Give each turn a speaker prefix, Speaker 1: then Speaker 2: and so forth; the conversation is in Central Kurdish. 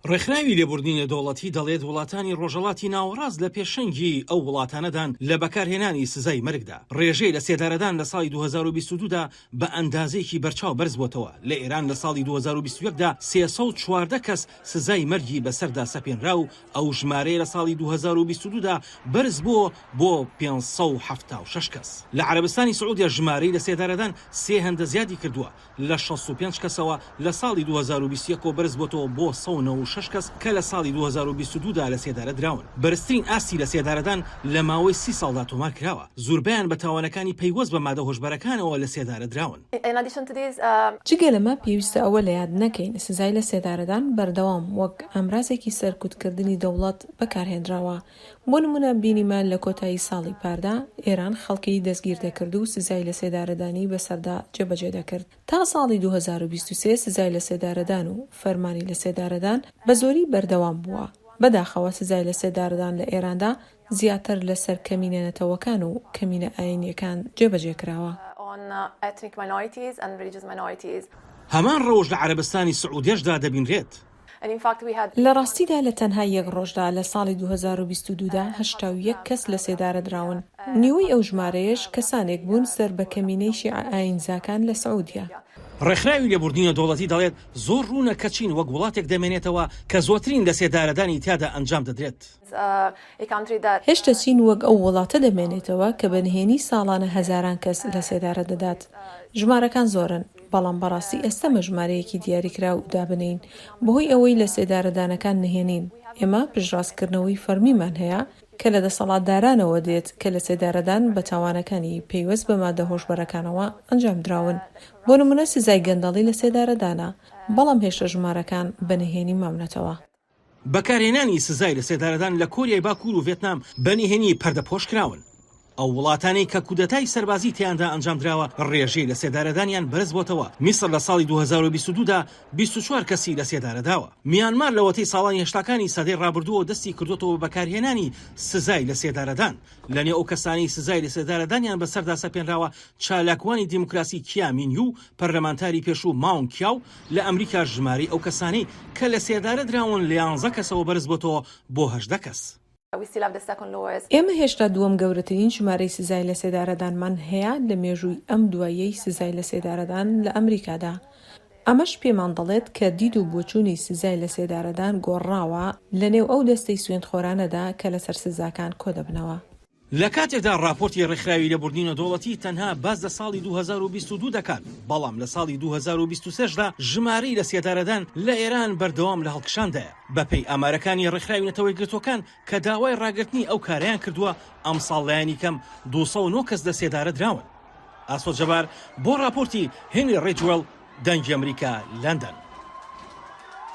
Speaker 1: ڕێکخراوی لێبوردنی نێودەوڵەتی دەڵێت وڵاتانی ڕۆژهەڵاتی ناوەڕاست لە پێشەنگی ئەو وڵاتانەدان لە بەکارهێنانی سزای مەرگدا. ڕێژەی لەسێدارەدان لە ساڵی 2022 دا بە ئەندازەیەکی بەرچاو بەرزبۆتەوە، لە ئێران لە ساڵی 2021 دا 314 کەس سزای مەرگی بەسەردا سەپێنرا و ئەو ژمارەیە لە ساڵی 2022 دا بەرزبووەوە بۆ 576 کەس. لە عەرەبستانی سعودیە ژمارەی لەسێدارەدان سێ هێندە زیادی کردووە، لە 65 کەسەوە لە ساڵی 2021 ەوە بەرزبۆتەوە بۆ 196 کەس کە لە ساڵی 2022 دا لەسێدارە دراون. بەرزترین ئاستی لەسێدارەدان لە ماوەی سی ساڵدا تۆمار کراوە. زوربەیان بە تاوانەکانی پەیوەست بە مادە هۆشبەرەکانەوە لەسێدارە دراون.
Speaker 2: جگە لەمە پێویستە ئەوە لە یاد نەکەین سزای لەسێدارەدان بەردەوام وەک ئامرازێکی سەرکوتکردنی دەوڵەت بەکارهێنراوە، بۆ نموونە بینیمان لە کۆتایی ساڵی پاردا ئێران خەڵکی دەستگیر دەکرد و سزای لەسێدارەدانی بەسەردا جێبەجێ دەکرد. تا ساڵی 2023 سزای لەسێدارەدان و فەرمانی لەسێدارەدان بە زۆری بەردەوام بووە. بەداخەوە سزای لەسێدارەدان لە ئێراندا زیاتر لەسەر کەمینە نەتەوەکان و کەمینە ئایینییەکان جێبەجێ کراوە.
Speaker 1: هەمان ڕەوش لە عەرەبستانی سعودیەشدا دەبینرێت.
Speaker 2: لە ڕاستیدا لە تەنها یەک ڕۆژدا لە ساڵی 2022 دا 81 کەس لە سێدارە دراون، نیوەی ئەو ژمارەیەش کەسانێک بوون سەر بە کەمینەی شیعە ئایینزاکان لە سعودیە.
Speaker 1: ڕێکخراوی لێبوردنی نێودەوڵەتی دەڵێت، زۆر ڕوونە کە چین وەک وڵاتێک دەمێنێتەوە کە زۆرترین لەسێدارەدانی تیادا ئەنجام دەدرێت.
Speaker 2: هێشتا چین وەک ئەو وڵاتە دەمێنێتەوە کە بە نهێنی ساڵانە هەزاران کەس لە سێدارە دەدات. ژمارەکان زۆرن، بەڵام بەڕاستی ئەستەمە ژمارەیەکی دیاریکراو دابنێین، بەهۆی ئەوەی لەسێدارەدانەکان نهێنین. ئێمە پشتڕاستکردنەوەی فەرمیمان هەیە کە لە دەسەڵاتدارانەوە دێت کە لەسێدارەدان بە تاوانەکانی پەیوەست بە مادە هۆشبەرەکانەوە ئەنجامدراون. بۆ نموونە سزای گەندەڵی لەسێدارەدانە، بەڵام هێشتا ژمارەکان بە نهێنی ماونەتەوە.
Speaker 1: بەکارهێنانی سزای لەسێدارەدان لە کۆریای باکوور و ڤێتنام بە نهێنی پەردەپۆش کراون. ئەو وڵاتانەی کە کودەتای سەربازی تێیاندا ئەنجامدراوە ڕێژەی لەسێدارەدانیان بەرزبۆتەوە، میسر لە ساڵی 2022 دا 24 کەسی لەسێدارەداوە. میانمار لەوەتەی ساڵانی هەشتاکانی سەدەی ڕابردووەوە دەستی کردۆتەوە بە بەکارهێنانی سزای لەسێدارەدان. لەنێو ئەو کەسانەی سزای لەسێدارەدانیان بەسەردا سەپێنراوە چالاکوانی دیموکراسی کیا مین یو، پەرلەمانتاری پێشوو ماونگ کیاو، لە ئەمریکاش ژمارەی ئەو کەسانەی کە لەسێدارە دراون لە یانزە کەسەوە بەرزبۆتەوە بۆ 18 کەس.
Speaker 2: ئێمە هێشتا دووەم گەورەترین ژمارەی سزای لەسێدارەدانمان هەیە لە مێژووی ئەم دواییەی سزای لەسێدارەدان لە ئەمریکادا. ئەمەش پێمان دەڵێت کە دید و بۆچوونی سزای لەسێدارەدان گۆڕاوە لەنێو ئەو دەستەی سوێندخۆرانەدا کە لەسەر سزاکان کۆدەبنەوە.
Speaker 1: لە کاتێکدا ڕاپۆرتی ڕێکخراوی لێبوردنی نێودەوڵەتی تەنها باس لە ساڵی 2022 دەکات، بەڵام لە ساڵی 2023 دا ژمارەی لەسێدارەدان لە ئێران بەردەوام لە هەڵکشاندایە. بەپێی ئامارەکانی ڕێکخراوی نەتەوە یەکگرتووەکان کە داوای ڕاگرتنی ئەو کارەیان کردووە، ئەمساڵ لایەنیکەم 209 کەس لەسێدارە دراون. ئاسۆ جەبار بۆ ڕاپۆرتی هێنری ڕیجوێڵ، دەنگی ئەمریکا، لەندەن.